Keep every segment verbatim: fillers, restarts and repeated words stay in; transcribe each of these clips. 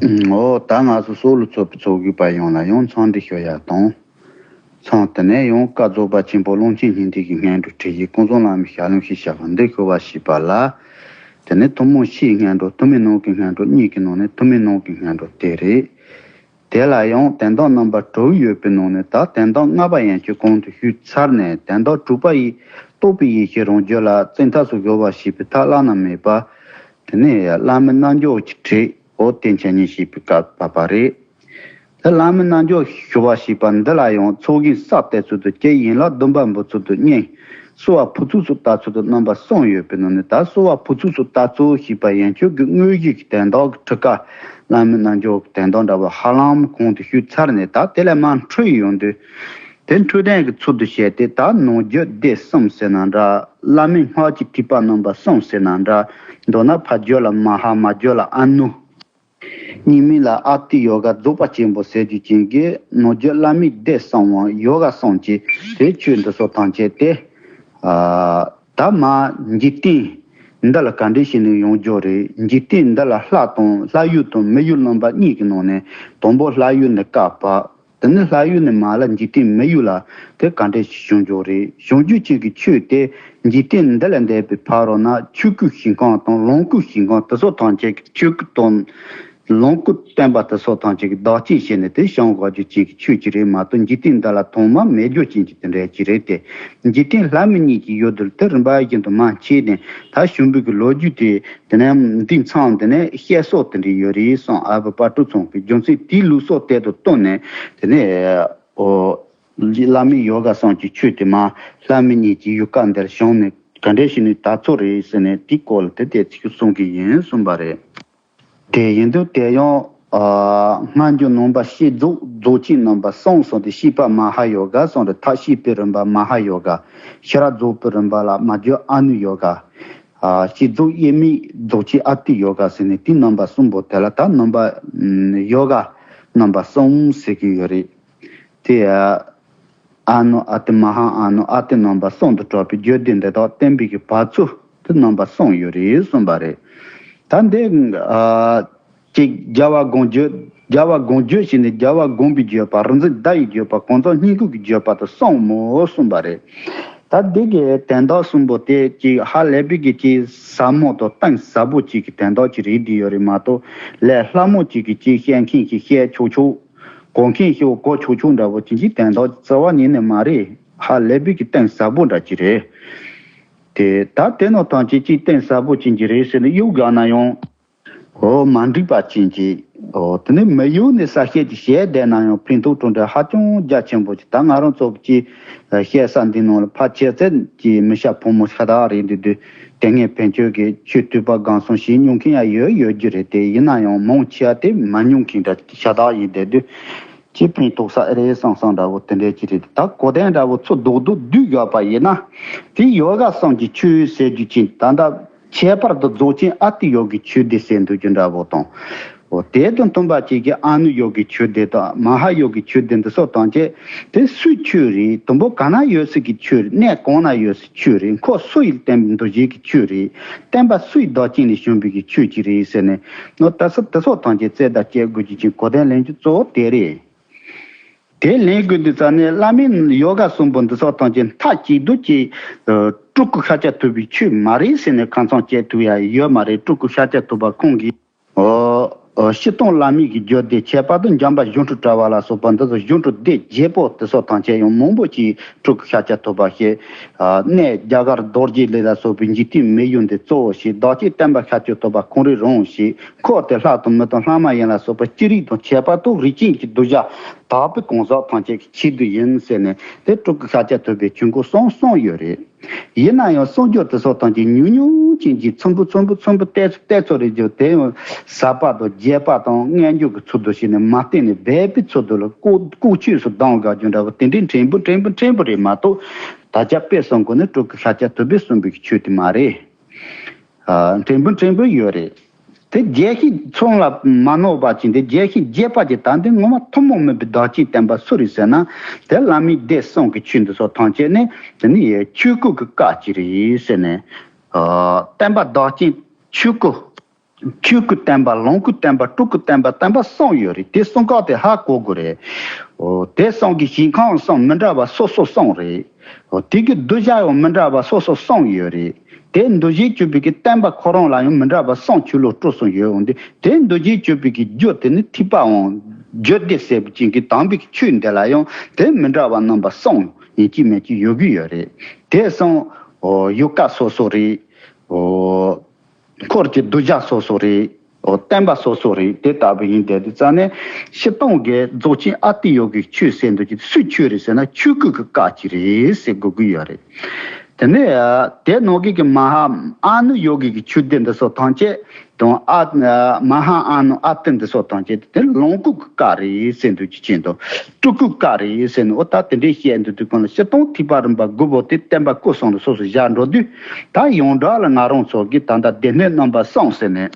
འོ་ད་ང་ཚོ་སོག་ལུ་ཚོགས་པའི་ཚོགས་བཞུགས་པ་ཡོངས་ལ་ཡང་འཚམས་འདྲི་ཞུ་ཡ་དང་། མཚམས་དེ་ནས་ཡང་བཀའ་རྫོགས་པ་ཆེན་པོ་ཀློང་ཆེན་སྙིང་ཐིག་གི་སྔོན་འགྲོ་ཁྲིད་ཡིག་ཀུན་བཟང་བླ་མའི་ཞལ་ལུང་ཞེས་བྱ་བ་འདི་ཞུ་བ་ཞེས་པ་ལ། དེ་ནས་ཐུན་མོང་ཕྱིའི་སྔོན་འགྲོ་ཐུན་མིན་ནང་གི་སྔོན་འགྲོ་གཉིས་ཀྱི་ནང་ནས་ཐུན་མིན་ནང་གི་སྔོན་འགྲོ་དེ་རེད། དེ་ལ་ཡང་དོན་དག་རྣམ་པ་དྲུག་ཡོད་པའི་ནང་ནས་ད་དོན་དག་ལྔ་པ་ཡན་ཆོད་གོང་དུ་ཞུས་ཚར་ནས་དོན་དག་དྲུག་པ་ཡི་རྟོགས་པའི་ཡེ་ཤེས་རང་རྒྱུད་ལ་བཙན་ཐབས་སུ་གཞོལ་བ་ཞེས་པའི་ཐབས་བླ་ན་མེད་པ། དེ་ནས་བླ་མའི་རྣལ་འབྱོར་གྱི་ཁྲིད་འོ་དེ་འཆད་ཉན་ཞེས་པའི་སྐབས་བབས་པ་རེད། དེ་བླ་མའི་རྣལ་འབྱོར་ཞུ་བ་ཞེས་པ་འདི་ལ་ཡང་ཚོགས་ཞིང་གསར་གཏོད་ཚུལ་དུ་ལྕེ་ཡན་ལག་བདུན་པ་འབུལ་ཚུལ་དུ་གཉིས། གསོལ་བ་ཕུར་ཚུགས་སུ་བཏབ་ཚུལ་དུ་རྣམ་པ་གསུམ་ཡོད་པའི་ནང་ནས་ད་གསོལ་བ་ཕུར་ཚུགས་སུ་བཏབ་ཚུལ་ཞེས་པ་ཡན་ཆོད་ཀྱི་དངོས་གཞི་གི་དོན་དག་གི་ཁྲིད་ཀ་བླ་མའི་རྣལ་འབྱོར་གྱི་དོན་དག་འདྲ་བ་ཧ་ལམ་གོང་དུ་ཞུས་ཚར་ནས་ད་དེ་ལས་མར་འཕྲོས་ཡོང་དུས། དེ་འཕྲོས་དོན་གྱི་ཚུལ་དུ་བཤད་དེ་ད་ནང་རྒྱུད་སྡེ་གསུམ་ཟེར་ན་འདྲ། བླ་མའི་སྔགས་ཀྱི་ཐེག་པ་རྣམ་པ་གསུམ་ཟེར་ན་འདྲ། མདོར་ན་ཕ་རྒྱུད་ལ་མ་ཧཱ། མ་རྒྱུད་ལ་ཨ་ནུ། གཉིས་མིང་ལ་ཨ་ཏི་ཡོ་ག་རྫོགས་པ་ཆེན་པོ་ཟེར་རྒྱུ་ཅན་གྱི་ནང་རྒྱུད་བླ་མའི་སྡེ་གསུམ་འམ་ཡོ་ག་གསུམ་གྱི་དེ་ཆོས་འདི་ཚོ་ཐམས་ཅད་དེ། ཨ་ད་མ་འཇིག་རྟེན་འདི་ལ་ག་འདྲས་བྱས་ནས་ཡོང་རྒྱུ་རེད། འཇིག་རྟེན་འདི་ལ་ལྷ་དང་ལྷ་ཡུལ་དང་མི་ཡུལ་རྣམ་པ་གཉིས་ཀྱི་ནང་ནས་དང་པོ་ལྷ་ཡུལ་ནས་བཀག་པ། དེ་ནས་ལྷ་ཡུལ་ནས་མར་ལ་འཇིག་རྟེན་མི་ཡུལ་ལ་དེ་ག་འདྲས་ཤིག་བྱུང་འགྱོ་རེད། བྱུང་རྒྱུ་ཅན་གྱི་ཆོས་དེ་འཇིག་རྟེན་འདི་ལ་འདས་པའི་ཕ་རོལ་ན་ཆོས་སྐུའི་ཞིང་ཁམས་དང་ལོངས་སྐུའི་ཞིང་ཁམས་དེ་ཚོ་ཐམས་ཅད་ཀྱི་ཆོས་སྐུ་དང་ལོངས་སྐུ་སྟོན་པ་དེ་ཚོ་ཐམས་ཅད་ཀྱི་བདག་བསྐྱེད་བྱས་ནས་དེ་བྱུང་དགོས་རྒྱུ་ཅན་གྱི་ཆོས་ཅིག་རེད་མ་གཏོགས་འཇིག་རྟེན་འདི་ལ་ཐོག་མ་མེད་རྒྱུ་ཅན་གྱི་དེ་འདྲ་ཅིག་རེད་དེ། འཇིག་རྟེན་ལྷ་མི་གཉིས་ཀྱི་ཡུལ་དུ་དེ་རིམ་པ་བཞིན་དུ་མར་མཆིས་ནས་ད་བྱུང་བའི་གི་ལོ་རྒྱུས་དེ། དེ་ནས་འདི་མཚམས་དེ་ནས་བཤད་སྲོལ་དེ་འདྲ་ཡོད་རེད་གསུངས། ཨ་བུ་དཔལ་སྤྲུལ་ཚང་གིས་རྒྱུ་མཚན་དེའི་ལུགས་སྲོལ་དེ་དང་བསྟུན་ནས་དེ་ནས་ཨོ་བླ་མའི་ཡོ་ག་གསུམ་གྱི་ཆོས་དེ་མར་ལྷ་མི་གཉིས་ཀྱི་ཡུལ་ཁ་འདིར་བྱུང་ནས་ག་འདྲས་ཞིག་ནས་དར་ཚུལ་རེད་ཟེར་ནས་དེའི་སྐོར་ལ་དེ་དེ་ཚིག་གསུང་གི་ཡིན་གསུངས་པ་རེད། དེ་ཡིན་དུས་དེ་ཡང་ཨ་སྔ་འགྱུར་ནང་པ་བསྐྱེད་རྫོགས་རྫོགས་ཆེན་རྣམ་པ་གསུམ་གསུངས་ཏེ་བསྐྱེད་པ་མ་ཧཱ་ཡོ་ག་གསུངས་ཏེ་ཐབས་བསྐྱེད་པའི་རིམ་པ་མ་ཧཱ་ཡོ་ག་ཤེས་རབ་རྫོགས་པའི་རིམ་པ་ལ་མ་རྒྱུད་ཨ་ནུ་ཡོ་ག་ཨ་བསྐྱེད་རྫོགས་དབྱེར་མེད་རྫོགས་ཆེན་ཨ་ཏི་ཡོ་ག་ཟེར་ནས་དེ་རྣམ་པ་གསུམ་པོ་དེ་ལ་ད་རྣམ་པ་ཨམ་ཡོ་ག་རྣམ་པ་གསུམ་ཟེར་གྱི་ཡོད་རེད། དེ་ཨ་ནུ་ཨ་ཏི་མ་ཧཱ་ཨ་ནུ་ཨ་ཏི་རྣམ་པ་གསུམ་དུ་གྲགས་པའི་རྒྱུད་སྡེ་འདི་དག་བསྟན་པའི་གི་བབས་ཚུལ་དེ་རྣམ་པ་གསུམ་ཡོད་རེད་གསུངས་པ་རེད། ད་འདི་ཨ་ཅིག་རྒྱལ་བ་དགོངས་བརྒྱུད། རྒྱལ་བ་དགོངས་བརྒྱུད་ཞེས་ནས་རྒྱལ་བ་དགོངས་པའི་བརྒྱུད་པ། རིག་འཛིན་བརྡ་ཡི་བརྒྱུད་པ། གང་ཟག་སྙིང་ཁུང་གི་བརྒྱུད་པ་དང་གསུམ་མོ་གསུངས་པ་རེད། ད་འདི་གི་དོན་དག་གསུམ་པོ་དེ་ཅིག་ཧ་ལས་པའི་གི་ཅིག་ཟབ་མོ་དང་གཏིང་ཟབ་པོ་ཅིག་གི་དོན་དག་ཅིག་རེད་བསྡད་ཡོད་རེད་མ་གཏོགས་ལས་སླ་མོ་ཅིག་གི་ཅིག་བཤད་མཁན་ཞིག་བཤད་ཆོག་ཆོག་གོ་མཁན་ཞིག་གོ་ཆོག་ཆོག་འདྲ་པོ་ཅིག་གི་དོན་དག་རྩ་བ་ཉིད་ནས་མ་རེད། ཧ་ལས་པའི་གི་གཏིང་ཟབ་པོ་འདྲ་ཅིག་རེད། དེ་ད་དེ་ནང་ཐམས་ཅད་ཅིག་གཏིང་ཟབ་པོ་ཅན་གྱི་རེད་ཟེར་ནས་གཡུག་དགོས་ན་ཡང་། འོ་མ་འགྲིག་པ་ཅན་གྱི་འོ་དེ་ནི་མི་གཡུག་ནས་གསལ་བཤད་ཅིག་བྱས་བསྡད་ན་ཡང་ཕན་ཐོགས་གྲུབ་འབྲས་ཧ་ཅང་རྒྱ་ཆེན་པོ་ཅིག་ད་ང་རང་ཚོ་གི་བཤད་ས་འདི་ནང་ལ་ཕལ་ཆེར་ཚད་ཀྱི་མི་སྐྱ་ཕོ་མོ་ཤ་སྟག་རེད་འདུག་དུས་དེ་སྔའི་བོན་ཆོས་ཀྱི་ཆོས་ཐོས་པ་སྒོམ་གསུམ་བྱས་མྱོང་མཁན་ཡང་ཡོད་ཡོད་རྒྱུ་རེད། དེ་ཡིན་ན་ཡང་མང་ཆེ་བ་དེ་མ་མྱོང་མཁན་འདྲ་ཤ་སྟག་ཡིན་བསྡད་དུས། ཅིག་ཕན་ཐོགས་ས་ཨེ་རེད་བསམ་བསམ་འདྲ་བོ་དེ་འདྲས་ཅིག་རེད། ད་གོ་དོན་འདྲ་བོ་ཚུར་རྡོག་རྡོག་བསྡུས་ཡོད་པ་ཡིན་ན། དེ་ཡོ་ག་གསུམ་གྱི་ཆོས་ཟེར་རྒྱུ་ཅན་ད་ལྟ་ཁྱད་པར་དུ་རྫོགས་ཆེན་ཨ་ཏི་ཡོ་གའི་ཆོས་སྡེ་ཟེར་འདུག་རྒྱུ་འདྲ་བོ་དང་། འོ་དེ་དང་མཐུན་པ་ཅིག་གི་ཨ་ནུ་ཡོ་གའི་ཆོས་སྡེ་དང་མ་ཧཱ་ཡོ་གའི་ཆོས་སྡེ་འདི་སོགས་དང་བཅས་དེ་སུའི་ཆོས་རེད། དུམ་བུ་གང་ན་ཡོད་སའི་གི་ཆོས་རེད། གནས་གང་ན་ཡོད་སའི་ཆོས་རེད། འཁོར་སུ་ཡིས་བསྟན་པའི་འདུ་བྱེད་ཀྱི་ཆོས་རེད། བསྟན་པ་སུའི་བདག་རྐྱེན་ལས་བྱུང་བའི་གི་ཆོས་ཅིག་རེད་ཟེར་ནས་ནོ་ད་ས་དེ་སོགས་ཐམས་ཅད་རྩད་ལྟ་བྱེད་དགོས་རྒྱུ་ཅན་གོ་དོན་ལེན་རྒྱུ་གཙོ་བོ་དེ་རེད། དེ་ལེན་དགོས་དུས་ཙང་ནས་བླ་མའི་ཡོ་ག་གསུམ་པོ་འདི་སོགས་ཐམས་ཅད་མཐའ་གཅིག་ཏུ་ཀྱི་སྤྲུལ་སྐུ་ཤཱཀྱ་ཐུབ་པའི་ཆོས་མ་རེད་ཟེར་ནས་ཁ་མཚང་བཅད་ཐུབ་ཡ་ཡོད་མ་རེད། སྤྲུལ་སྐུ་ཤཱཀྱ་ཐུབ་པ་ཁོང་གིས། ཨོ། ཨོ། སྤྱིར་བཏང་བླ་མའི་གི་རྒྱུད་སྡེ་ཁྱད་པར་དུ་འཇམ་དཔལ་གཞུང་དྲུག་དྲ་བ་ལ་སོགས་པ་འདི་ཚོ་གཞུང་དྲུག་སྡེ་བརྒྱད་པོ་དེ་ཚོ་ཐམས་ཅད་ཡང་མང་པོ་ཅིག་སྤྲུལ་སྐུ་ཤཱཀྱ་ཐུབ་པ་ཞེས། ཨ་གནས་རྒྱ་གར་རྡོ་རྗེ་གླིང་ལ་སོགས་པའི་འཇིག་རྟེན་མི་ཡུལ་འདི་གཙོ་བོ་ཞེས། བདག་བསྐྱེད་བསྟན་པ་ཤཱཀྱ་ཐུབ་པ་ཁོང་རང་རང་ཞེས། འཁོར་དེ་ལྷ་དང་མི་དང་ལྷ་མ་ཡིན་ལ་སོགས་པ་ཅི་རིགས་དང་ཁྱད་པར་དུ་རིགས་ཅན་གྱི་གདུལ་བྱ་དག་པའི་གང་ཟག་ཐམས་ཅད་ཀྱི་ཆེད་དུ་ཡིན་ཟེར་ནས་དེ་སྤྲུལ་སྐུ་ཤཱཀྱ་ཐུབ་པའི་ཆོས་འཁོར་གསུམ་གསུམ་ཡོད་རེད། ཡིན་ན་ཡང་གསུང་སྒྱུར་དེ་ཚོ་ཐམས་ཅད་ཉུང་ཉུང་ཅན་གྱི་ཚོམ་བུ་ཚོམ་བུ་ཚོམ་བུ་བལྟས་ཚོ་བལྟས་ཚོ་རེད་རྒྱུ་དེ་ཡང་ཟབ་པ་དང་རྒྱས་པ་དང་མངོན་བརྗོད་ཀྱི་ཚུལ་དུ་བྱས་ནས་མ་བསྟན་ནས་སྦས་པའི་ཚུལ་དུ་ལ་ལྐོག་ལྐོག་ཆོས་སུ་ལྡང་དགའ་རྒྱུ་འདྲ་བོ་དེ་འདྲའི་ཕྲན་བུ་ཕྲན་བུ་ཕྲན་བུ་རེད་མ་གཏོགས། ད་ཆ་དཔེ་གསུང་དགོས་ན་སྤྲུལ་སྐུ་ཤཱཀྱ་ཐུབ་པས་གསུངས་པའི་ཆོས་དེ་མ་རེད། ཨ་ཕྲན་བུ་ཕྲན་བུ་ཡོད་རེད། དེ་རྒྱས་ཤིང་ཚོམ་ལ་མ་རྣོ་བ་ཅིག་དེ་རྒྱས་ཤིང་རྒྱས་པ་ཅིག་ད་འདི་ངོ་མ་ཐུན་མོང་མིན་པའི་བདག་ཅིག་བསྟན་པ་སུ་རེད་ཟེར་ན། དེ་བླ་མའི་སྡེ་གསུམ་གྱི་ཆོས་འདི་ཚོ་ཐམས་ཅད་ནི་དེ་ནི་ཆོས་སྐུ་གི་བཀའ་ཅིག་རེད་ཟེར་ནས། ཨ་བསྟན་པ་བདག་ཅིག་ཆོས་སྐུ། ཆོས་སྐུའི་བསྟན་པ། ལོངས་སྐུའི་བསྟན་པ། སྤྲུལ་སྐུའི་བསྟན་པ། བསྟན་པ་གསུམ་ཡོད་རེད། དེ་གསུམ་ཀ་དེ་ཧ་གོ་དགོས་རེད། འོ། དེ་གསུམ་གྱི་ཞིང་ཁམས་གསུམ་མི་འདྲ་བ་སོ་སོ་གསུམ་རེད། འོ། དེ་གི་གདུལ་བྱ་ཡང་མི་འདྲ་བ་སོ་སོ་གསུམ་ཡོད་རེད། དེ་འདུལ་བྱེད་སྤྱོད་པའི་གི་བསྟན་པ་ཁོ་རང་ལ་ཡང་མི་འདྲ་བ་གསུམ་ཆོས་ལུགས་སྤྲུལ་གསུམ་ཡོད་འོང་དུས། དེ་འདུལ་བྱེད་སྤྱོད་པའི་གི་རྒྱུ་དེ་ནི་ཐེག་པའམ་རྒྱུད་སྡེ་ཟེར་བ་ཅན་གྱི་དམ་པའི་གི་ཆོས་འདི་ལ་ཡང་དེ་མི་འདྲ་བ་རྣམ་པ་གསུམ་ཡིན་གཅིག་མིན་གཅིག་ཡོད་ཀྱི་ཡོད་རེད། དེ་གསུམ། འོ། ཡུལ་ཀ་སོ་སོ་རེད། འོ། འཁོར་གྱི་གདུལ་བྱ་སོ་སོ་རེད། འོ། བསྟན་པ་སོ་སོ་རེད། དེ་ལྟ་བུ་ཡིན་བསྡད་དུས་ཙང་ནས་སྤྱིར་བཏང་གི་རྫོགས་ཆེན་ཨ་ཏི་ཡོ་གའི་ཆོས་ཟེར་འདུག་ཅིང་། སུའི་ཆོས་རེད་ཟེར་ན་ཆོས་སྐུ་གི་བཀའ་ཅིག་རེད་ཟེར་དགོས་ཀྱི་ཡོད་རེད། དེ་ནས་དེ་ནང་གི་གི་མ་ཧཱ་ཨ་ནུ་ཡོ་གའི་གི་ཆོས་སྡེ་འདི་ཚོ་ཐམས་ཅད་དང་། ཨ། མ་ཧཱ་ཨ་ནུ་ཨ་ཏི་འདི་ཚོ་ཐམས་ཅད་དེ་ལོངས་སྐུ་གི་བཀའ་རེད་ཟེར་འདུག་ཅིང་། སྤྲུལ་སྐུའི་བཀའ་རེད་ཟེར་ནས། འོ། ད་དེ་འདྲའི་བཤད་འདུག་དུས་གང་ལ་སྤྱིར་བཏང་ཐེག་པ་རིམ་པ་དགུ་པོ་དེ་བསྟན་པ་སྐུ་གསུམ་ལ་སོ་སོ་བཞག་འགྲོ་དུས། ད་ཡོངས་གྲགས་ལ་ང་རང་ཚོ་གིས་ད་ལྟ་སྡེ་སྣོད་རྣམ་པ་གསུམ་ཟེར་ནས།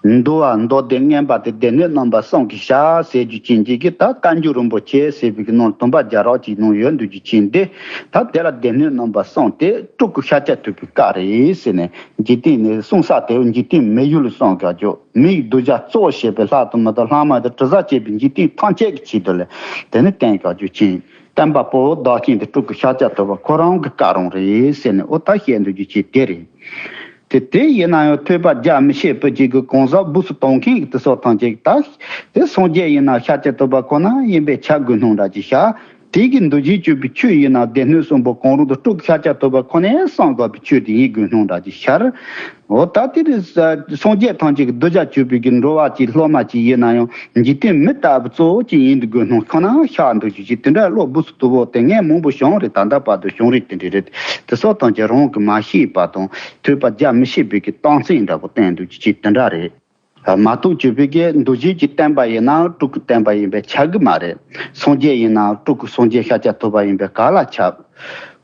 འདུལ་བ། མདོ་སྡེ། བསྙེན་པ་དེ་སྡེ་སྣོད་རྣམ་པ་གསུམ་གྱི་ཞག་ཟེར་རྒྱུ་ཅན་གྱི་གི་ད་བཀའ་འགྱུར་རིན་པོ་ཆེ་ཟེར་བའི་གི་ནང་བསྡོམས་པ་རྒྱག་རོགས་ཅིག་གནང་ཡོད་འདུག་རྒྱུ་ཅན་དེ། ད་དེ་ལ་སྡེ་སྣོད་རྣམ་པ་གསུམ་དེ་སྤྲུལ་སྐུ་ཤཱཀྱ་ཐུབ་པའི་བཀའ་རེད་ཟེར་ནས། འཇིག་རྟེན་ནས་གསུང་ས་དེ་འཇིག་རྟེན་མི་ཡུལ་ལ་གསུང་བྱ་རྒྱུ། མིའི་གདུལ་བྱ་གཙོ་བྱས་པའི་ལྷ་དང་མི་དང་ལྷ་མ་དང་དྲི་ཟ་བཅས་པའི་འཇིག་རྟེན་ཐམས་ཅད་ཀྱི་ཆེད་དུ་ལ་དེ་ནི་བསྟན་བྱ་རྒྱུ་ཅན། བསྟན་པ་པོ་བདག་ཅན་དེ་སྤྲུལ་སྐུ་ཤཱཀྱ་ཐུབ་པ་ཁོ་རང་གི་བཀའ་རང་རེད་ཟེར་ནས། འོ། ད་བཤད་འདུག་རྒྱུ་ཅན་དེ་རེད། དེ་དེ་ཡིན་ན་ཡང་ཐོས་པ་རྒྱ་མི་ཆེ་བོ་ཅིག་གིས་གང་ཟག་སྦུག་སུ་གཏོང་མཁན་གྱི་དེ་ཚོ་ཐམས་ཅད་ཀྱིས་ད་དེ་སངས་རྒྱས་ཡིན་ན་ཤཱཀྱ་ཐུབ་པ་ཁོ་ན་ཡིན་པས་ཆགས་དགོས་སྣང་འདྲ་ཅིག་བྱ། དེ་གི་འདུལ་བྱེད་སྤྱོད་པའི་ཆོས་ཡིན་ན་སྡེ་སྣོད་གསུམ་པོ་གང་རུང་དུ་སྤྲུལ་སྐུ་ཤཱཀྱ་ཐུབ་པ་ཁོ་ནས་གསུང་དགོས་པའི་ཆོས་དེ་ཡིན་དགོས་སྣང་འདྲ་ཅིག་ཤར། འོ། ད་དེ་རེད། སངས་རྒྱས་ཐམས་ཅད་ཀྱི་གདུལ་བྱ་སྤྱོད་པའི་གི་འགྲོ་བ་ཅིག་སློབ་མ་ཅིག་ཡིན་ན་ཡང་འཇིག་རྟེན་མི་ལྟ་བུ་གཙོ་བོ་ཅིག་ཡིན་དགོས་སྣང་ཁོ་ན་ཤར་འདུག་རྒྱུ་ཅན་དེ་འདྲ་བློ་སྦུག་སུ་དུ་བོ་དེ་ངས་མང་པོ་བྱུང་རེད། ད་ལྟ་བར་དུ་བྱུང་རེད། དེ་འདྲ་རེད། དེ་ཚོ་ཐམས་ཅད་རང་གིས་མ་ཤེས་པ་དང་ཐོས་པ་རྒྱ་མི་ཆེ་བོ་གི་རྟགས་མཚན་འདྲ་པོ་བསྟན་འདུག་རྒྱུ་ཅན་དེ་འདྲ་རེད། མ་གཏོགས་སྤྱོད་པའི་གི་འདུལ་བྱེད་ཀྱི་བསྟན་པ་ཡིན་ན་སྤྲུལ་སྐུ་བསྟན་པ་ཡིན་པས་ཆགས་གི་མ་རེད། སངས་རྒྱས་ཡིན་ན་སྤྲུལ་སྐུ་སངས་རྒྱས་ཤཱཀྱ་ཐུབ་པ་ཡིན་པས་ག་ལ་ཆགས།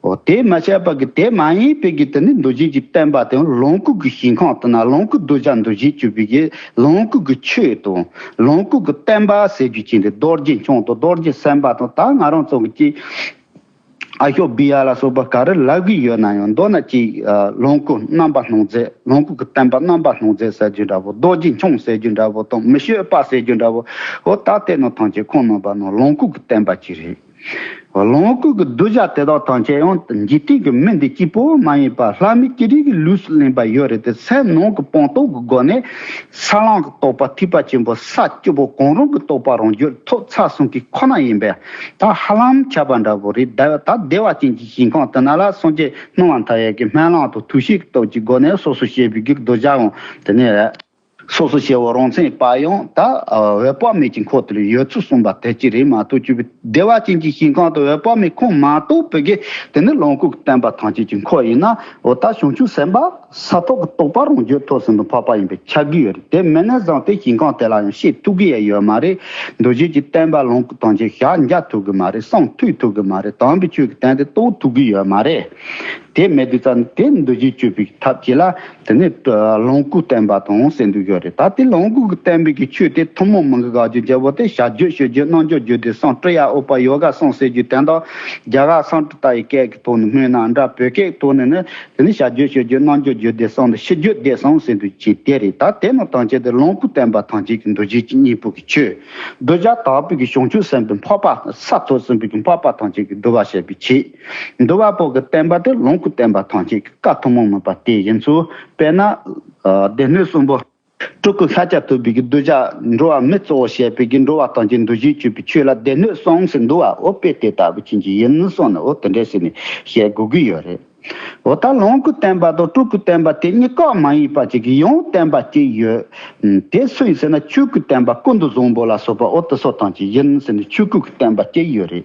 འོ། དེ་མ་ཆགས་པ་གི་དེ་མ་ཡིན་པའི་གི་དེ་ནི་འདུལ་བྱེད་ཀྱི་བསྟན་པ་དེ་ལོངས་སྐུ་གི་ཞིང་ཁམས་དེ་ན་ལོངས་སྐུ་གདུལ་བྱ་འདུལ་བྱེད་སྤྱོད་པའི་གི་ལོངས་སྐུ་གི་ཆོས་དང་ལོངས་སྐུ་གི་བསྟན་པ་ཟེར་རྒྱུ་ཅན་དེ་རྡོ་རྗེ་འཆང་དང་རྡོ་རྗེ་སེམས་དཔའ་དང་། ད་ང་རང་ཚོ་གི་ཅིག་ཨ་ཤོ་བི་ཡ་ལ་སོགས་པ་ག་རེ་ལབ་གི་ཡོད་ན་ཡང་། མདོར་ན་ཅིག་ལོངས་སྐུ་རྣམ་པར་སྣང་མཛད། ལོངས་སྐུ་གི་བསྟན་པ་རྣམ་པར་སྣང་མཛད་ཟེར་རྒྱུ་འདྲ་བོ། རྡོ་རྗེ་འཆང་ཟེར་རྒྱུ་འདྲ་བོ་དང་མི་བསྐྱོད་པ་ཟེར་རྒྱུ་འདྲ་བོ། འོ། ད་དེ་ནང་ཐམས་ཅད་ཁོང་རྣམ་པ་ནང་ལོངས་སྐུ་གི་བསྟན་པ་ཅིག་རེད། ལོངས་སྐུ་གི་གདུལ་བྱ་དེ་དག་ཐམས་ཅད་ཡང་འཇིག་རྟེན་གྱི་མི་འདི་གཅིག་པོ་མ་ཡིན་པར་ལྷ་མི་སྤྱིར་གྱི་ལུས་སུ་ལེན་པ་ཡོད་རེད་དེ། སེམས་ནང་གི་སྤངས་རྟོགས་ཀྱི་སྒོ་ནས་ས་ལམ་གྱི་རྟོགས་པ་ཐེག་པ་ཆེན་པོ་ས་བཅུ་པོ་གང་རུང་གི་རྟོགས་པ་རང་རྒྱུད་ཐོབ་ཚར་སོང་གི་ཁོ་ན་ཡིན་པས། ད་ཧ་ལམ་ཁྱབ་པ་འདྲ་བོ་རེད། ད་ད་བདེ་བ་ཅན་གྱི་ཞིང་ཁམས་དེ་ན་ལ་སངས་རྒྱས་སྣང་བ་མཐའ་ཡས་ཀྱི་སྨོན་ལམ་དང་ཐུགས་བཞེད་ཀྱི་སྟོབས་ཀྱི་སྒོ་ནས་སོ་སོ་སྐྱེ་བོའི་གི་གདུལ་བྱའང་དེ་ནས་སོ་སོ་སྐྱེ་བོ་རང་མཚན་པ་ཡང་ད་འོད་དཔག་མེད་ཀྱི་འཁོར་དེ་ལ་ཡོད་ཚུལ་གསུངས་པ་དེ་ཅི་རེད་མ་གཏོགས། བདེ་བ་ཅན་གྱི་ཞིང་ཁམས་དུ་འོད་དཔག་མེད་ཁོང་མ་གཏོགས་པའི་གི་དེ་ནི་ལོངས་སྐུ་གི་བསྟན་པ་ཐམས་ཅད་ཀྱི་འཁོར་ཡིན་ན། འོ། ད་བྱང་ཆུབ་སེམས་དཔའ་ས་ཐོབ་ཀྱི་རྟོགས་པ་རང་རྒྱུད་ཐོབ་ཟིན་པའི་འཕགས་པ་ཡིན་པས་ཁྱབ་ཀྱི་ཡོད་རེད། དེ་མིན་ན་བཟང་སྟེ་ཞིང་ཁམས་དེ་ལ་ཡང་བཤད་ཐུབ་ཀྱི་ཡང་ཡོད་མ་རེད། འདུལ་བྱེད་ཀྱི་བསྟན་པ་ལོངས་སྐུ་ཐམས་ཅད་ཞལ་མཇལ་ཐུབ་ཀྱི་མ་རེད། གསུང་ཐོས་ཐུབ་ཀྱི་མ་རེད། དམ་པའི་ཆོས་ཀྱི་དོན་དེ་རྟོགས་ཐུབ་ཀྱི་ཡོད་མ་རེད། དེ་མེད་དུས་ཙང་དེ་འདུལ་བྱེད་སྤྱོད་པའི་ཐབས་ཅིག་ལ་དེ་ནི་ལོངས་སྐུ་བསྟན་པ་དང་ཟེར་འདུག་ཡོད་རེད། ད་དེ་ལོངས་སྐུ་གི་བསྟན་པའི་གི་ཆོས་དེ་ཐུན་མོང་མིན་གྱི་དགག་རྒྱུ་བྱས་པ་དེ་བྱ་རྒྱུད་སྤྱོད་རྒྱུད་རྣལ་འབྱོར་རྒྱུད་སྡེ་གསུམ་ཀྲི་ཡ་ཨུ་པ་ཡོ་ག་གསུམ་ཟེར་རྒྱུ་དེ་དག་རྒྱ་གར་སཾ་སྐྲྀ་ཏ་ཡི་སྐད་ཀྱི་ཐོག་ནས་སྨོས་ན་འདྲ། བོད་སྐད་ཀྱི་ཐོག་ནས་ནི་དེ་ནི་བྱ་རྒྱུད་སྤྱོད་རྒྱུད་རྣལ་འབྱོར་རྒྱུད་སྡེ་གསུམ་དང་ཕྱི་རྒྱུད་སྡེ་གསུམ་ཟེར་འདུག་ཅིང་དེ་རེད། ད་དེ་ནི་ཐམས་ཅད་དེ་ལོངས་སྐུ་བསྟན་པ་ཐམས་ཅད་ཀྱི་འདུལ་བྱེད་ཀྱི་གཉེན་པོ་གི་ཆོས། གདུལ་བྱ་དག་པའི་གི་བྱང་ཆུབ་སེམས་དཔའི་འཕགས་པ་ས་ཐོབ་ཟིན་པའི་གི་འཕགས་པ་ཐམས་ཅད་ཀྱི་འདུལ་བ་བྱེད་པའི་ཆེད། འདུལ་བ་པོ་གི་བསྟན་པ་དེ་ལོངས་སྐུ་བསྟན་པ་ཐམས་ཅད་ཀྱི་བཀའ་ཐུན་མོང་མིན་པ་དེ་ཡིན་ཚུལ། དཔེར་ན། སྡེ་སྣོད་གསུམ་པོ། སྤྲུལ་སྐུ་ཤཱཀྱ་ཐུབ་པའི་གི་གདུལ་བྱ་འགྲོ་བ་མི་གཙོ་བོ་བྱེད་པའི་གི་འགྲོ་བ་ཐམས་ཅད་འདུལ་བྱེད་སྤྱོད་པའི་ཆོས་ལ་སྡེ་སྣོད་གསུམ་ཟེར་འདུལ་བ། འོ། དཔེ་དེ་ལྟ་བུ་ཅན་གྱི་ཡིན་གསུངས་ནས། འོ། དེ་འདྲ་ཟེར་ནས་བཤད་དགོས་ཀྱི་ཡོད་རེད། འོ། ད་ལོངས་སྐུ་བསྟན་པ་དང་སྤྲུལ་སྐུ་བསྟན་པ་དེ་གཉིས་ཀ་མ་ཡིན་པ་ཅིག་གི་ཡང་བསྟན་པ་གཅིག་ཡོད། ཨ། དེ་སུ་ཡིན་ཟེར་ན་ཆོས་སྐུའི་བསྟན་པ་ཀུན་ཏུ་བཟང་པོ་ལ་སོགས་པ། འོ། དེ་ཚོ་ཐམས་ཅད་ཡིན་ཟེར་ནས་ཆོས་སྐུ་གི་བསྟན་པ་གཅིག་ཡོད་རེད།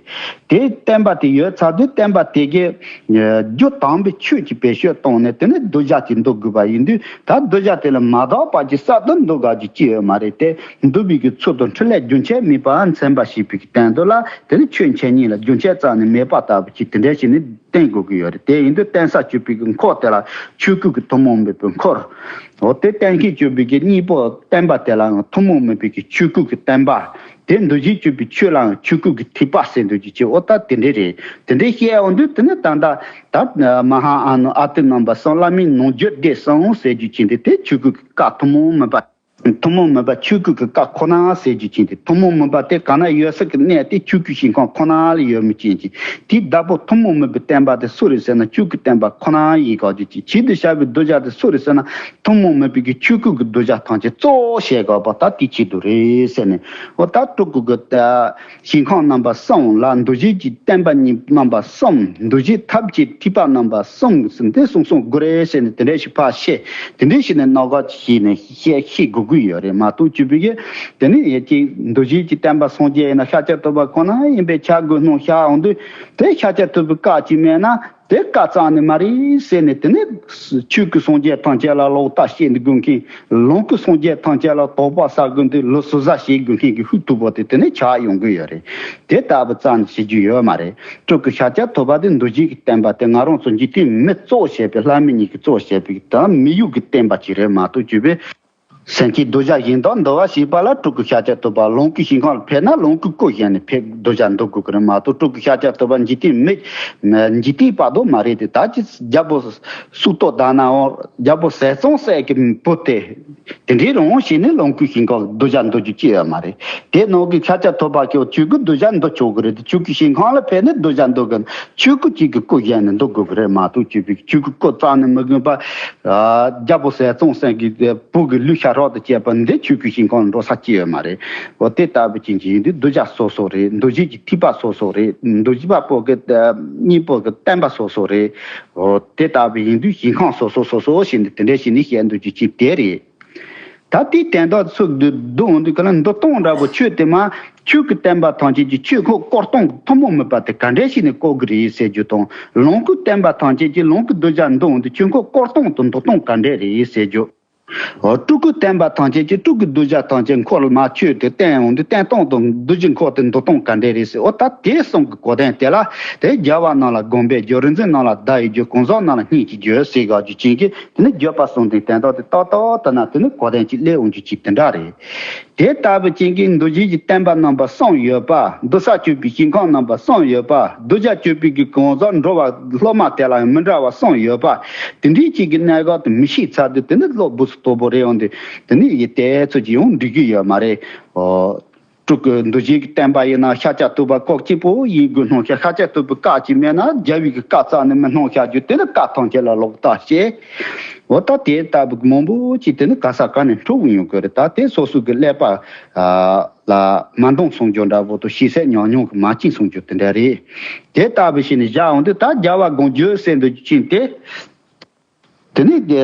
དེ་བསྟན་པ་དེ་ཡོད་ཚར་དུས་བསྟན་པ་དེ་གི་རྒྱུ་དམ་པའི་ཆོས་ཀྱི་བེད་སྤྱོད་བཏང་ནས་དེ་ནི་གདུལ་བྱ་ཅིག་འདུལ་དགོས་པ་ཡིན་དུས། ད་གདུལ་བྱ་དེ་ལ་མ་དག་པ་ཅིག་གསར་དུ་འདུལ་དགོས་རྒྱུ་ཅི་ཡོད་མ་རེད་དེ། འདུལ་བའི་གི་ཚུལ་དང་འཕྲིན་ལས་རྒྱུན་ཆད་མེད་པར་མཚན་པ་བྱེད་པའི་གི་དོན་དུ་ལ་དེ་ནི་ཆོས་འཆད་ཉན་ལ་རྒྱུན་ཆད་རྩ་ནས་མེད་པ་ལྟ་བུ་ཅིག་དེ་འདྲ་བྱས་ནས་བསྟན་དགོས་ཀྱི་ཡོད་རེད། དེ་ཡིན་དུས་བསྟན་ས་སྤྱོད་པའི་གི་འཁོར་དེ་ལ་ཆོས་སྐུ་གི་ཐུན་མོང་མིན་པའི་འཁོར། འོ། དེ་བསྟན་བྱ་སྤྱོད་པའི་གི་གཉེན་པོ་བསྟན་པ་དེ་ལའང་ཐུན་མོང་མིན་པའི་གི་ཆོས་སྐུ་གི་བསྟན་པ། དེ་འདུལ་བྱེད་སྤྱོད་པའི་ཆོས་ལའང་ཆོས་སྐུ་གི་ཐེག་པ་ཟེར་འདུག་རྒྱུ་ཅིག་འོ། ད་དེ་འདྲ་རེད། དེ་འདྲ་བཤད་འོང་དུས་དེ་ནི་ད་ལྟ་ད་མ་ཧཱ་ཨ་ནུ་ཨ་ཏི་རྣམ་པ་གསུམ། བླ་མའི་ནང་རྒྱུད་སྡེ་གསུམ་ཟེར་རྒྱུ་ཅན་དེ་དེ་ཆོས་སྐུ་གི་བཀའ་ཐུན་མོང་མིན་པ། ཐུན་མོང་མིན་པ་ཆོས་སྐུ་གི་བཀའ་ཁོ་ན་ཟེར་རྒྱུ་ཅན་དེ། ཐུན་མོང་མིན་པ་དེ་ག་ན་ཡོད་ས་གི་གནས་དེ་ཆོས་སྐུའི་ཞིང་ཁམས་ཁོ་ན་ལ་ཡོད་མི་ཅན་གྱི། དེའི་བདག་པོ་ཐུན་མོང་མིན་པའི་བསྟན་པ་དེ་སུ་རེད་ཟེར་ན། ཆོས་སྐུའི་བསྟན་པ་ཁོ་ན་ཡིན་དགོས་རྒྱུ་ཅན། ཆེད་དུ་བྱ་བའི་གདུལ་བྱ་དེ་སུ་རེད་ཟེར་ན། ཐུན་མོང་མིན་པའི་གི་ཆོས་སྐུ་གི་གདུལ་བྱ་ཐམས་ཅད་གཙོ་བོ་བྱེད་དགོས་པ་ད་དེའི་ཆེད་དུ་རེད་ཟེར་ནས། འོ་ད་སྤྲུལ་སྐུ་གི་ཞིང་ཁམས་རྣམ་པ་གསུམ་ལ། འདུལ་བྱེད་ཀྱི་བསྟན་པ་རྣམ་པ་གསུམ། འདུལ་བྱེད་ཐབས་ཀྱི་ཐེག་པ་རྣམ་པ་གསུམ་ཟེར་དེ་གསུམ་གསུམ་དགོས་རེད་ཟེར་ནས། དེ་འདྲ་ཞིག་ཕར་བཤད། དེ་འདྲ་ཞིག་ནས་རྣམ་དག་ཅིག་ནས་བཤད་ཤེས་དགོས་ཀྱི་ཡོད་རེད་མ་གཏོགས། ཅི་བྱེད་ཀྱི་དེ་ནི་ཡེ་ཅིག་འདུལ་བྱེད་ཀྱི་བསྟན་པ་སངས་རྒྱས་ཡིན་ན་ཤཱཀྱ་ཐུབ་པ་ཁོ་ན་ཡིན་པའི་ཆ་དགོས་སྣང་ཤར་འོང་དུས། དེ་ཤཱཀྱ་ཐུབ་པའི་བཀའ་ཅིག་མེད་ན་དེ་བཀའ་རྩ་ནས་མ་རེད་ཟེར་ནས། དེ་ནི་ཆོས་སྐུ་སངས་རྒྱས་ཐམས་ཅད་ལ་ལོག་ལྟ་བྱེད་དགོས་མཁན། ལོངས་སྐུ་སངས་རྒྱས་ཐམས་ཅད་ལ་དོགས་པ་ཟ་དགོས་དུས་ལུས་སོ་སོ་བྱེད་དགོས་མཁན་གྱི་ཤུགས་ཐུབ་པོ་དེ་དེ་ནས་ཆགས་ཡོང་གི་ཡོད་རེད། དེ་ལྟ་བུ་རྩ་ནས་བྱེད་རྒྱུ་ཡོད་མ་རེད། སྤྲུལ་སྐུ་ཤཱཀྱ་ཐུབ་པ་དེ་འདུལ་བྱེད་ཀྱི་བསྟན་པ་དེ་ང་རང་ཚོ་འཇིག་རྟེན་མི་གཙོ་བྱས་པའི། ལྷ་མི་གཉིས་ཀྱིས་གཙོ་བྱས་པའི་ད་མི་ཡུལ་གྱི་བསྟན་པ་ཅིག་རེད་མ་གཏོགས། ཅི་བྱེད་སེམས་ཅན་གདུལ་བྱ་གཞན་དག་འདུལ་བ་བྱེད་པ་ལ་སྤྲུལ་སྐུ་ཤཱཀྱ་ཐུབ་པ། ལོངས་སྐུའི་ཞིང་ཁམས་ལ་ཕེབས་ན་ལོངས་སྐུ་སྐུ་བཞེངས་ནས་ཕེབས། གདུལ་བྱ་འདུལ་དགོས་ཀྱི་རེད་མ་གཏོགས། སྤྲུལ་སྐུ་ཤཱཀྱ་ཐུབ་པ་འཇིག་རྟེན་མི་འཇིག་རྟེན་པ་དོ་མ་རེད་དེ། ད་ཅི་རྒྱལ་པོ་སུ་ཏོ་དྷ་ན་འོ། རྒྱལ་པོ་ཟས་གཙང་སྲས་ཀྱི་བུ་དེ། དེ་འདྲའི་རང་བཞིན་ནི་ལོངས་སྐུའི་ཞིང་ཁམས་གདུལ་བྱ་འདུལ་རྒྱུ་ཅི་ཡོད་མ་རེད། དེ་ནང་གི་ཤཱཀྱ་ཐུབ་པ་ཁྱོད་ཆོས་སྐུ་གདུལ་བྱ་འདུལ་ཆོག་གི་རེད་དེ། ཆོས་སྐུའི་ཞིང་ཁམས་ལ་ཕེབས་ནས་གདུལ་བྱ་འདུལ་གི། ཆོས་སྐུ་གཅིག་གི་སྐུ་བཞེངས་ནས་འདུལ་དགོས་ཀྱི་རེད་མ་གཏོགས། ཅི་བྱེད་ཆོས་སྐུ་སྐུ་རྩ་ནས་མི་དགོས་པ། རྒྱལ་པོ་ཟས་གཙང་སྲས་ཀྱི་བུ་གི་ལུས་ཤ་ཁྲག་དང་བཅས་པ་འདི་ཆོས་སྐུའི་ཞིང་ཁམས་ལ་འགྲོ་ས་ཅི་ཡོད་མ་རེད། འོ་དེ་ལྟ་བུ་ཅན་གྱི་ཡིན་དུས་གདུལ་བྱ་སོ་སོ་རེད། འདུལ་བྱེད་ཀྱི་ཐེག་པ་སོ་སོ་རེད། འདུལ་བྱེད་པ་པོ་གི་གཉེན་པོ་གི་བསྟན་པ་སོ་སོ་རེད། འོ་དེ་ལྟ་བུ་ཡིན་དུས་ཞིང་ཁམས་སོ་སོ་སོ་སོ་ཞེས་ནས་དེ་འདྲ་ཞིག་ནས་བཤད་འདུག་རྒྱུ་ཅིག་དེ་རེད། ད་ལྟའི་དོན་དག་ཚུགས་འདུག་འདུག་འོང་དུས་ག་ལ་འདུལ་སྟངས་འདྲ་པོ་ཆོས་དེ་མ། ཆོས་ཀྱི་བསྟན་པ་ཐམས་ཅད་ཀྱི་ཆོས་འཁོར་བསྐོར་སྟངས་ཐུན་མོང་མིན་པ་དེ་ག་འདྲ་ཞིག་ནས་བསྐོར་གི་རེད་ཟེར་རྒྱུ་དང་། ལོངས་སྐུའི་བསྟན་པ་ཐམས་ཅད་ཀྱི་ལོངས་སྐུ་གདུལ་བྱ་འདུལ་འོང་དུས་ཆོས་འཁོར་བསྐོར་སྟངས་དང་འདུལ་སྟངས་ག་འདྲ་རེད་ཟེར་རྒྱུ། འོ་སྤྲུལ་སྐུའི་བསྟན་པ་ཐམས་ཅད་ཀྱི་སྤྲུལ་སྐུ་གདུལ་བྱ་ཐམས་ཅད་འཁོར་ལ་མ་ཆོས་དེ་བསྟན་འོང་དུས་བསྟན་སྟངས་དང་། གདུལ་བྱའི་འཁོར་དེ་འདུལ་སྟངས་ག་འདྲ་རེད་ཟེར། འོ་ད་དེ་གསུམ་གྱི་གོ་དོན་དེ་ལ་དེ་རྒྱལ་བ་རྣམས་ལ་དགོངས་པའི་རྒྱུ། རིག་འཛིན་རྣམས་ལ་བརྡ་ཡི་རྒྱུ། གང་ཟག་རྣམས་ལ་སྙིང་རྗེའི་རྒྱུ་ཟེར་དགོས་རྒྱུ་ཅན་གྱི་དེ་ནི་བརྗོད་པ་གསུམ་ལྡན་དོན་དག་དེ་ཏག་ཏག་ལྟ་ན་དེ་ནི་གོ་དོན་གཅིག་སླེབས་འོང་རྒྱུ་ཅིག་དེ་འདྲ་རེད། དེ་ལྟ་བུ་ཅན་གྱི་འདུལ་བྱེད་ཀྱི་བསྟན་པ་རྣམ་པ་གསུམ་ཡོད་པ། འདུལ་ས་སྤྱོད་པའི་ཞིང་ཁམས་རྣམ་པ་གསུམ་ཡོད་པ། གདུལ་བྱ་སྤྱོད་པའི་གི་གང་ཟག་འགྲོ་བ་སློབ་མ་དེ་ལ་ཡང་མི་འདྲ་བ་གསུམ་ཡོད་པ། དེ་འདྲའི་ཅིག་གི་གནད་འགག་དེ་མི་ཤེས་ཚར་དུས་དེ་ནི་བློ་སྦུག་སུ་དོག་པོ་རེད་འོང་དུས། དེ་ནི་ཡི་དེ་ཚོ་ཅིག་ཡང་འགྲིག་གི་ཡོད་མ་རེད། ཨོ། སྤྲུལ་སྐུ་འདུལ་བྱེད་ཀྱི་བསྟན་པ་ཡིན་ན་ཤཱཀྱ་ཐུབ་པ་ཁོ་གཅིག་པོ་ཡིན་དགོས་སྣང་ཤར། ཤཱཀྱ་ཐུབ་པའི་བཀའ་ཅིག་མེད་ན་རྒྱལ་བའི་གི་བཀའ་རྩ་ནས་མི་སྣང་ཤར་རྒྱུ་དེ་ནི་བཀའ་ཐམས་ཅད་ལ་ལོག་ལྟ་བྱེད། འོ་ད་དེ་ལྟ་བུ་མང་པོ་ཅིག་དེ་ནི་ག་ས་ག་ནས་འཁྲུག་ཡོང་གི་རེད། ད་དེ་སོ་སོ་གི་ཀླད་པ་ལ་མ་འདང་སོང་རྒྱུ་འདྲ་པོ་དང་། ཤེས་ཚད་ཉམས་མྱོང་གི་མ་བཅིངས་སོང་རྒྱུ་དེ་འདྲ་རེད། དེ་ལྟ་བུ་བྱས་ནས་བཞག་འོང་དུས་ད་རྒྱལ་བ་དགོངས་རྒྱུ་ཟེར་འདུག་རྒྱུ་ཅན་དེ། དེ་ནས་དེ་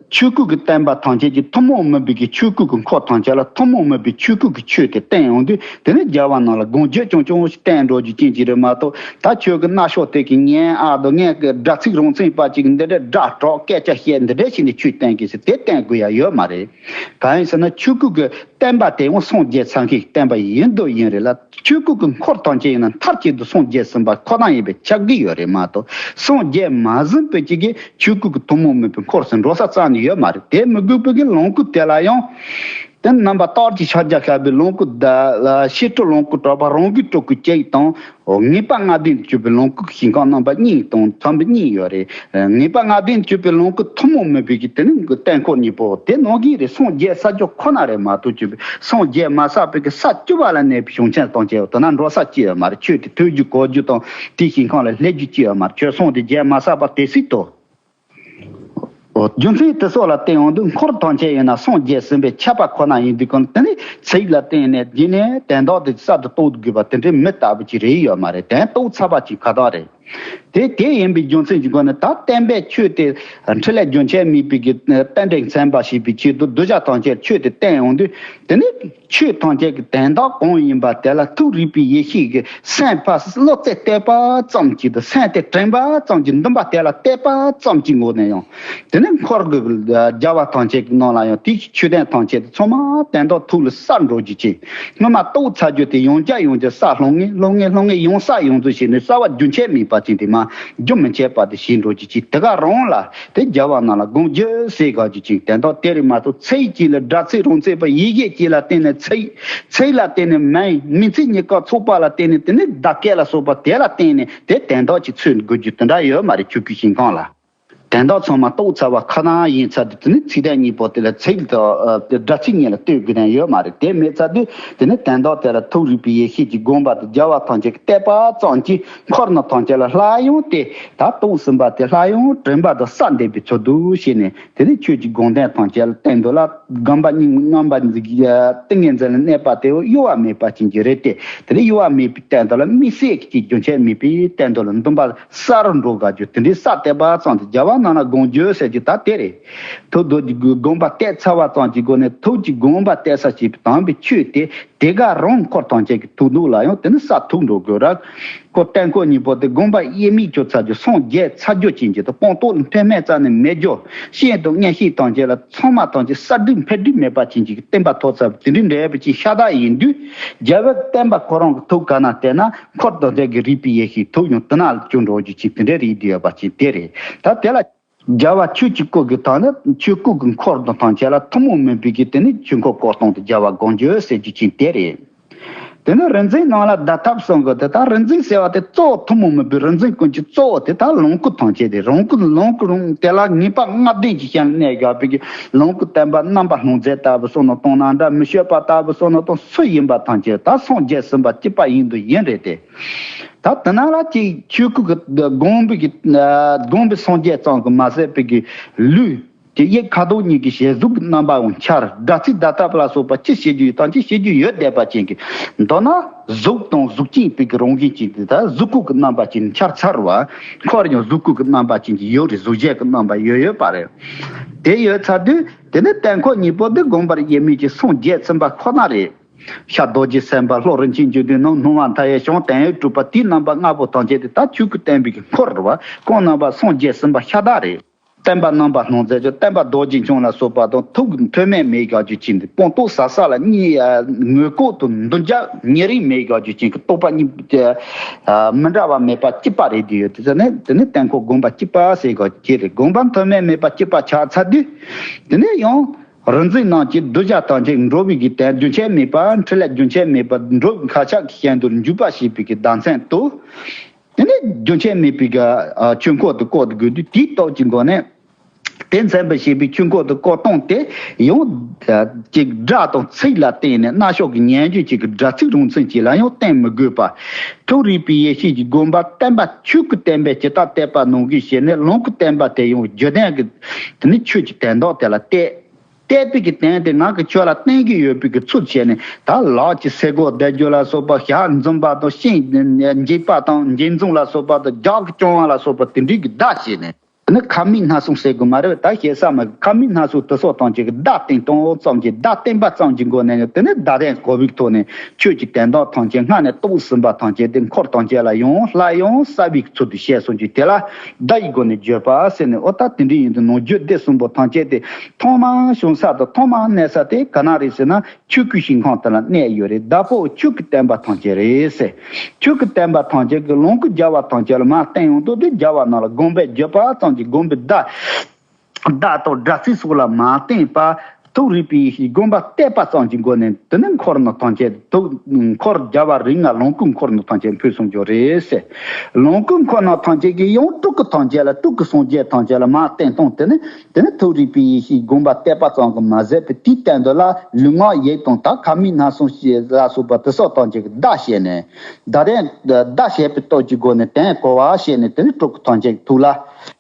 ཆོས་སྐུ་གི་བསྟན་པ་ཐམས་ཅད་ཀྱི་ཐུན་མོང་མིན་པའི་གི་ཆོས་སྐུ་གི་འཁོར་ཐམས་ཅད་ལ་ཐུན་མོང་མིན་པའི་ཆོས་སྐུ་གི་ཆོས་དེ་བསྟན་ཡོང་དུས། དེ་ནས་རྒྱལ་བ་རྣམས་ལ་དགོངས་རྒྱུ་ཅུང་ཅུང་ཞིག་བསྟན་འགྲོ་རྒྱུ་ཅན་ཅིག་རེད་མ་གཏོགས། ད་ཁྱོད་ཀྱི་མནའ་ཤོག་དེ་གི་ཉན་ཨ་དང་། ངས་གི་དྲ་ཚིགས་རང་བཙན་པ་ཅིག་འདི་འདྲའི་སྒྲ་སྒྲོག་སྐད་ཆ་བཤད་འདི་འདྲ་བྱས་ནས་ཆོས་བསྟན་གི་ཟེར་དེ་བསྟན་དགོས་ཡ་ཡོད་མ་རེད། གང་ཡིན་ཟེར་ན་ཆོས་སྐུ་གི་བསྟན་པ་དེ་ཡང་སངས་རྒྱས་ཚང་གི་བསྟན་པ་ཡིན་དུ་ཡིན་རེད་ལ། ཆོས་སྐུ་གི་འཁོར་ཐམས་ཅད་ཡིན་ན་མཐར་གཅིག་ཏུ་སངས་རྒྱས་ཟིན་པ་ཁོ་ན་ཡིན་པས་ཁྱབ་ཀྱི་ཡོད་རེད་མ་གཏོགས། སངས་རྒྱས་མ་ཟིན་པའི་ཅིག་གིས་ཆོས་སྐུ་གི་ཐུན་མོང་མིན་པའི་འཁོར་སུ་འགྲོ་ས་རྩ་ནས་ཡོད་མ་རེད། དེ་མི་དགོས་པའི་གི་ལོངས་སྐུ་དེ་ལ་ཡང་། དེ་རྣམ་པ་སྟོང་གི་ཕྱག་རྒྱ་ཤར་བའི་ལོངས་སྐུ་དང་། ཕྱི་སྤྲོ་ལོངས་སྐུ་གྲགས་པ་རང་གི་སྤྲུལ་སྐུ་གཅིག་དང་། ངེས་པ་ལྔ་ལྡན་དུ་གྱུར་པའི་ལོངས་སྐུ་ཞིང་ཁམས་རྣམ་པ་གཉིས་དང་ཚང་བའི་གཉིས་ཡོད་རེད། ངེས་པ་ལྔ་ལྡན་དུ་གྱུར་པའི་ལོངས་སྐུ་ཐུན་མོང་མིན་པའི་གི་དེ་ནི་གི་བསྟན་འཁོར་གཉིས་པོ་དེ་ནང་གི་རེད། སངས་རྒྱས་བསགས་རྒྱུ་ཁོ་ན་རེད་མ་གཏོགས། གྱུར་པའི་སངས་རྒྱས་མ་བསགས་པའི་གི་ས་བཅུ་པ་ལ་གནས་པའི་བྱང་ཆེན་ཐམས་ཅད་དེ་ན་འགྲོ་ས་ཅི་ཡོད་མ་རེད། ཆོས་དེ་ཐོས་རྒྱུ་གོ་རྒྱུ་དང་དེའི་ཞིང་ཁམས་ལ་སླེབས་རྒྱུ་ཅི་ཡོད་མ་རེད། ཁྱོད་སངས་དེ་རྒྱས་མ་བསགས་པ་དེ་སྲིད་དོ། རྒྱུ་མཚན་དེ་སོགས་ལ་བརྟེན་འོང་དུས་འཁོར་ཐམས་ཅད་ཡིན་ན་སངས་རྒྱས་ཟིན་པའི་ཁྱབ་པ་ཁོ་ན་ཡིན་དུས་གང་དེ་ནི་ཚིག་ལ་བརྟེན་ནས་རྗེས་ནས་དོན་དག་དེ་གསར་དུ་རྟོགས་དགོས་པ་དེ་འདྲའི་མི་ལྟ་བུ་ཅིག་རེད་ཡོད་མ་རེད། དོན་རྟོགས་ཚར་བ་ཅིག་ཁ་ཐག་རེད། དེ་དེ་ཡིན་པའི་རྒྱུ་མཚན་གྱི་སྒོ་ནས་ད་བསྟན་པའི་ཆོས་དེ་འཕྲིན་ལས་རྒྱུན་ཆད་མེད་པའི་གི་རྟེན་འབྲེལ་མཚོན་པ་ཞེས་པའི་ཆེད་དུ་གདུལ་བྱ་ཐམས་ཅད་ཆོས་དེ་བསྟན་འོང་དུས་དེ་ནི། ཆོས་ཐམས་ཅད་ཀྱི་དོན་དག་གང་ཡིན་པ་དེ་ལ་ཐུགས་རིག་པའི་ཡེ་ཤེས་ཀྱི་སེམས་ཕར་བློ་རྩེ་གཏད་པ་ཙམ་གྱིས་དང་། སེམས་དེ་དྲན་པ་ཙམ་གྱིས། འདུན་པ་དེ་ལ་གཏད་པ་ཙམ་གྱི་སྒོ་ནས་ཡང་དེ་ནི་འཁོར་གྱི་རྒྱལ་བ་ཐམས་ཅད་ཀྱི་ནང་ལ་ཡང་དེའི་ཆོས་དོན་ཐམས་ཅད་དེ་ཚང་མ་དོན་དག་ཐུགས་ལ་གསལ་འགྲོ་རྒྱུ་ཅིག་སྔོན་མ་རྟོགས་ཚར་རྒྱུ་དེ་ཡང་བསྐྱར་ཡང་བསྐྱར་གསལ། སློང་ངེ་སློང་ངེ་སློང་ངེ་ཡང་གསལ་ཡོང་དུས་ཤེས་ནས་གསལ་བ་རྒྱུན་ཆད་མེད་པ་ཅན་དེ་མ་རྒྱུན་མི་ཆད་པ་དེ་ཤེས་འགྲོ་རྒྱུ་ཅིག་དེ་ག་རང་ལ། དེ་རྒྱལ་བ་རྣམས་ལ་དགོངས་རྒྱུ་ཟེར་དགོས་རྒྱུ་ཅིག་དོན་དག་དེ་རེད་མ་གཏོགས། ཚིག་གཅིག་ལ་སྒྲ་ཚིག་རང་ཚིག་པ་ཡི་གེ་གཅིག་ལ་བརྟེན་ནས་ཚིག་ཚིག་ལ་བརྟེན་ནས་མིང་། མིང་ཚིག་གཉིས་ཀ་ཚོགས་པ་ལ་བརྟེན་ནས་དེ་ནི་བརྡ་སྐད་ལ་སོགས་པ་དེ་ལ་བརྟེན་ནས་དེ་དོན་དག་ཅིག་འཚོལ་དགོས་རྒྱུ་དེ་འདྲ་ཡོད་མ་རེད། ཆོས་སྐུའི་ཞིང་ཁམས་ལ། དོན་དག་ཚང་མ་རྟོགས་ཚར་བ་ཁ་ནང་ཡིན་ཚར་དུས་དེ་ནི་ཚིག་དོན་གཉིས་པོ་དེ་ལ་ཚིག་དང་སྒྲ་ཚིག་གཉིས་ལ་ལྟོས་དགོས་དོན་ཡོད་མ་རེད། དེ་མེད་ཚར་དུས་དེ་ནི་དོན་དག་དེ་ལ་ཐུགས་རིག་པའི་ཡེ་ཤེས་ཀྱི་དགོངས་པ་དང་རྒྱལ་བ་ཐམས་ཅད་ཀྱི་བསྟན་པ་ཙམ་གྱིས་འཁོར་རྣམས་ཐམས་ཅད་ལ་སླར་ཡང་དེ་ད་རྟོགས་ཟིན་པ་དེ་སླར་ཡང་དྲན་པ་དང་གསལ་འདེབས་པའི་ཚུལ་དུ་བྱས་ནས། དེ་ནས་ཆོས་ཀྱི་དགོངས་དོན་ཐམས་ཅད་ལ་བསྟན་དོ་ལ། དགོངས་པ་སྙིང་རྣམ་པ་འདི་ཏིང་ངེ་འཛིན་ལ་གནས་པ་དེ་གཡོ་བ་མེད་པ་ཅན་གྱི་རེད་དེ། དེ་ནས་གཡོ་བ་མེད་པའི་སྟེང་དུ་ལ་དམིགས་བསལ་གྱི་རྒྱུན་ཆད་མེད་པའི་སྟེང་དུ་ལ་འདུན་པ་གསལ་རུ་འགྲོ་དགའ་རྒྱུ་དེ་འདྲའི་ས་བལྟས་པ་ཙམ་དུ་རྒྱལ་བ་རྣམས་ལ་དགོངས་རྒྱུ་ཟེར་རྒྱུ་ད་དེ་རེད། ཐུགས་རྡོ་རྗེ་དགོངས་པ་བལྟས་ཚར་བ་ཙམ་གྱི་སྒོ་ནས་ཐུགས་ཀྱི་དགོངས་པ་གཏད་ས་བྱེད་པའི་དམ་པའི་ཆོས་དེ། དེ་ག་རང་འཁོར་ཐམས་ཅད་ཀྱི་ཐུགས་ཐོག་ལ་ཡང་དེ་ནི་ས་ཐུག་འགྲོ་དགོས་ར། ཁོ་བསྟན་ཁོ་གཉིས་པོ་དེ་དགོངས་པ་དབྱེར་མེད་གྱུར་ཚར་རྒྱུ་སངས་རྒྱས་ཚར་རྒྱུ་ཅན་གྱི་དང་སྤངས་རྟོགས་མཐོ་དམན་རྩ་ནས་མེད་རྒྱུ། ཤེས་དང་མངོན་ཤེས་ཐམས་ཅད་ལ་ཚང་མ་ཐམས་ཅད་གསལ་འགྲིབ་འཕེལ་འགྲིབ་མེད་པ་ཅན་གྱི་བསྟན་པ་ཐོབ་ཚར་བ་དེ་འདྲའི་འབྲེལ་བ་ཅན་ཤ་སྟག་ཡིན་དུས། རྒྱལ་བའི་བསྟན་པ་ཁོ་རང་གི་ཐུགས་ག་ན་བལྟས་ན་འཁོར་དང་ལྡན་གྱི་རིག་པའི་ཡེ་ཤེས་ཐུགས་ཡང་དེ་ན་ལ་བཅུག་འགྲོ་རྒྱུ་ཅན་དེ་འདྲའི་རིགས་བསྡུས་ཡོད་པ་ཅན་དེ་རེད། ད་དེ་ལ། རྒྱལ་བ་ཆོས་ཀྱི་སྐུ་གི་དང་ནི་ཆོས་སྐུ་གི་འཁོར་དང་ཐམས་ཅད་ལ་ཐུན་མོང་མིན་པའི་གི་དེ་ནི་ཆོས་འཁོར་བསྐོར་སྟངས་དེ་རྒྱལ་བ་དགོངས་རྒྱུ་ཟེར་རྒྱུ་ཅན་དེ་རེད། དེ་ནི་རིག་འཛིན་རྣམས་ལ་བརྡ་ཐབས་གསུམ་གི་དེ་དག་རིག་འཛིན་ཟེར་བ་དེ་གཙོ་བོ་ཐུན་མོང་མིན་པའི་རིག་འཛིན་ཀུན་གྱི་གཙོ་བོ་དེ་དག་ལོངས་སྐུ་ཐམས་ཅད་དེ་རང་སྐུ་ལོངས་སྐུ་རང་དེ་ལ་ངེས་པ་ལྔ་ལྡན་གྱི་ཞལ་གནས་བཞག་པའི་གི་ལོངས་སྐུ་བསྟན་པ་རྣམ་པར་སྣང་མཛད་ལྟ་བུ་སོགས་ནི་དང་ནང་འདྲ་མི་བསྐྱོད་པ་ལྟ་བུ་སོགས་ནི་དང་སུ་ཡིན་པ་ཐམས་ཅད་དག་སངས་རྒྱས་ཟིན་པ་གཅིག་པ་ཡིན་དུ་ཡིན་རེད་དེ། ད་དེ་ན་ལ་ཅིག་ཆོས་སྐུ་གི་དགོངས་པའི་གི་དགོངས་པའི་སངས་རྒྱས་ཙམ་གྱིས་མ་ཟད་པའི་གི་ལུས་ཀྱི་དབྱིབས་ཁ་དོག་གཉིས་ཀྱི་ཞལ་གཟུགས་ཀྱི་རྣམ་པའང་འཆར། སྒྲ་ཚིག་བརྡ་ཐབས་ལ་སོགས་པ་ཅི་བྱེད་རྒྱུ་ཡོད་དང་ཅི་བྱེད་རྒྱུ་ཡོད་བསྡད་པ་ཅན་གྱི། མདོར་ན་གཟུགས་དང་གཟུགས་ཅན་པའི་གི་རང་བཞིན་ཅན་དེ་ད་གཟུགས་སྐུ་གི་རྣམ་པ་ཅན་འཆར་ཚར་བ། འཁོར་ཡང་གཟུགས་སྐུ་གི་རྣམ་པ་ཅན་གྱི་ཡོད་རེད། གཟུགས་གཞན་གྱི་རྣམ་པ་ཡོད་ཡོད་པ་རེད། དེ་ཡོད་ཚར་དུས་དེ་ནི་བསྟན་འཁོར་གཉིས་པོ་འདི་དགོངས་པར་དབྱེར་མེད་ཀྱི་སངས་རྒྱས་ཟིན་པ་ཁོ་ན་རེད། ཤར་རྡོ་རྗེ་སེམས་དཔའ་ལྷོ་རིན་ཆེན་བཅུད་ལྡན་ནང་སྣང་བ་མཐའ་ཡས་ཞིང་དོན་ཡོད་གྲུབ་པ་དེའི་རྣམ་པ་ལྔ་པོ་ཐམས་ཅད་དེ་ད་ཆོས་སྐུ་བསྟན་པའི་གི་འཁོར་རེད་བ། ཁོང་རྣམ་པ་སངས་རྒྱས་ཟིན་པ་ཤ་སྟག་རེད། བསྟན་པ་རྣམ་པར་སྣང་མཛད་ཀྱི་བསྟན་པ་རྡོ་རྗེ་འཆང་ལ་སོགས་པ་དང་ཐུགས་མཐོ་དམན་མེད་བཞག་རྒྱུ་ཅན་དེ་སྤངས་རྟོགས་ཟབ་ས་ལ་གཉིས་ངོས་ལྐོག་ཏུ་འདུ་འཇགས་ཉེ་རིང་མེད་བཞག་རྒྱུ་ཅན་གྱི་རྟོགས་པ་གཉིས་མི་འདྲ་བ་མེད་པ་གཅིག་པ་རེད་དེ་ཡོད་དེ་ནི་དེ་ནི་བསྟན་འཁོར་དགོངས་པ་གཅིག་པ་ཟེར་བཞག་རྒྱུ་རེད། དགོངས་པ་མཐོ་དམན་མེད་པ་གཅིག་པ་ཆགས་ཚར་དུས་དེ་ནི་ཡང་། རིག་འཛིན་རྣམས་ཀྱིས་གདུལ་བྱ་ཐམས་ཅད་འགྲོ་བའི་གི་དོན་རྒྱུན་ཆད་མེད་པ་འཕྲིན་ལས་རྒྱུན་ཆད་མེད་པ་འགྲོ་བའི་མཁའ་ཁྱབ་ཀྱི་ཞིང་དུ་འཇུག་པ་ཞེས་པའི་གི་བརྡ་མཚོན་དུ། དེ་ནས་རྒྱུན་ཆད་མེད་པའི་གི་ཆོས་འཁོར་དུ་བསྐོར་དགོས་དུས་དེའི་སྟོབས་ཀྱི་སྒོ་ནས། དེ་མཚོན་པར་བྱེད་པའི་ཆོས་འཁོར་དུ་བསྐོར་སྟངས་དེ་ཡང་ཅིག་སྒྲ་དང་ཚིག་ལ་བརྟེན་ནས་རྣ་གཤོག་གི་ཉན་རྒྱུ་ཅིག་གི་སྒྲ་ཚིག་རང་མཚན་ཅིག་ལ་ཡང་བརྟེན་མི་དགོས་པ། ཐུགས་རིག་པའི་ཡེ་ཤེས་ཀྱི་དགོངས་པ་བསྟན་པ་ཆོས་སྐུ་བསྟན་པའི་ཇི་ལྟར་བསྟན་པ་ནང་བཞིན་བྱས་ནས་ལོངས་སྐུ་བསྟན་པ་དེ་ཡང་བརྗོད་ལྡན་གྱི་དེ་ནི་ཆོས་ཀྱི་དོན་དག་དེ་ལ་གཏད། གཏད་པའི་གི་དོན་དེ་ང་གི་ཆོས་ལ་བརྟེན་གྱི་ཡོད་པའི་གི་ཚུལ་བྱས་ནས་ད་ལག་གི་སེ་གོལ་བསྡད་རྒྱུ་ལ་སོགས་པ་ཞལ་འཛུམ་པ་དང་ཤིང་འགྱེད་པ་དང་འགྱེད་འཛུམ་ལ་སོགས་པ་དང་རྒྱགས་ཀྱི་རྐྱང་བ་ལ་སོགས་པ་དེ་འདྲའི་གི་བརྡ་བྱས་ནས་དེ་ནི་ཁ་མིག་སྣ་ཟུང་ཟེར་དགོས་མ་རེད། ད་ཞེ་ས་མ་ཁ་མིག་སྣ་ཟུང་དེ་སོགས་ཐམས་ཅད་ཀྱི་བརྡ་བསྟན་སྟངས་ཙམ་གྱི་བརྡ་བསྟན་པ་ཙམ་གྱི་སྒོ་ནས་ནི་དེ་ནི་བརྡ་ལྡན་གོ་བའི་ཐོག་ནས་ཆོས་ཀྱི་དོན་དག་ཐམས་ཅད་སྔ་ནས་རྟོགས་ཟིན་པ་ཐམས་ཅད་དེ་འཁོར་ཐམས་ཅད་ལ་ཡང་སླར་ཡང་གསལ་བའི་ཚུལ་དུ་བཤད་སོང་རྒྱུ་དེ་ལ་བརྡ་ཡི་སྒོ་ནས་བརྗོད་པ་ཟེར་ནས། འོ་ད་དེ་འདྲ་ཡིན་དུས་ནང་རྒྱུད་སྡེ་གསུམ་པོ་ཐམས་ཅད་དེ། ཐོག་མར་བྱུང་ས་དང་ཐོག་མར་གནས་ས་དེ་ག་ན་རེད་ཟེར་ན་ཆོས་སྐུའི་ཞིང་ཁམས་དེ་ལ་གནས་ཡོད་རེད། བདག་པོ་ཆོས་ཀྱི་བསྟན་པ་ཐམས་ཅད་རེད་ཟེར། ཆོས་ཀྱི་བསྟན་པ་ཐམས་ཅད་ཀྱི་ལོངས་སྐུ་རྒྱལ་བ་ཐམས་ཅད་ལ་མར་བསྟན་ཡོང་དུས་དེ་རྒྱལ་བ་རྣམས་ལ་དགོངས་པའི་བརྗོད་པ་ཙམ་གྱིས་དགོངས་པའི་བརྡ། བརྡ་དང་སྒྲ་ཚིག་སོགས་ལ་མ་བརྟེན་པར་ཐུགས་རིག་པའི་ཡེ་ཤེས་དགོངས་པ་གཏད་པ་ཙམ་གྱི་སྒོ་ནས་དེ་ནི་འཁོར་རྣམས་ཐམས་ཅད་ཐུགས་འཁོར་རྒྱལ་བ་རིགས་ལྔ་ལོངས་སྐུ་འཁོར་རྣམས་ཐམས་ཅད་འཕོས་སོང་རྒྱུ་རེད་ཟེར། ལོངས་སྐུ་འཁོར་རྣམས་ཐམས་ཅད་ཀྱི་ཡང་སྤྲུལ་སྐུ་ཐམས་ཅད་ལ་སྤྲུལ་སྐུ་སངས་རྒྱས་ཐམས་ཅད་ལ་མར་བསྟན་སྟངས་དེ་ནི། དེ་ནི་ཐུགས་རིག་པའི་ཡེ་ཤེས་དགོངས་པ་གཏད་པ་ཙམ་གྱིས་མ་ཟད་པའི་དེའི་སྟེང་དུ་ལ་ལུས་ངག་ཡིད་དང་དག་ཁ་མིག་སྣ་ཟུང་ལ་སོགས་པ་དེ་སོགས་ཐམས་ཅད་ཀྱི་བརྡ་བྱས་ནས། བརྡ་ལྡན་བརྡ་བྱས་པའི་སྟོབས་ཀྱི་སྒོ་ནས་དོན་གོ་བ་བྱས་ནས་དེ་ནི་སྤྲུལ་སྐུ་ཐམས་ཅད་ཀྱི་ཐུགས་ལ།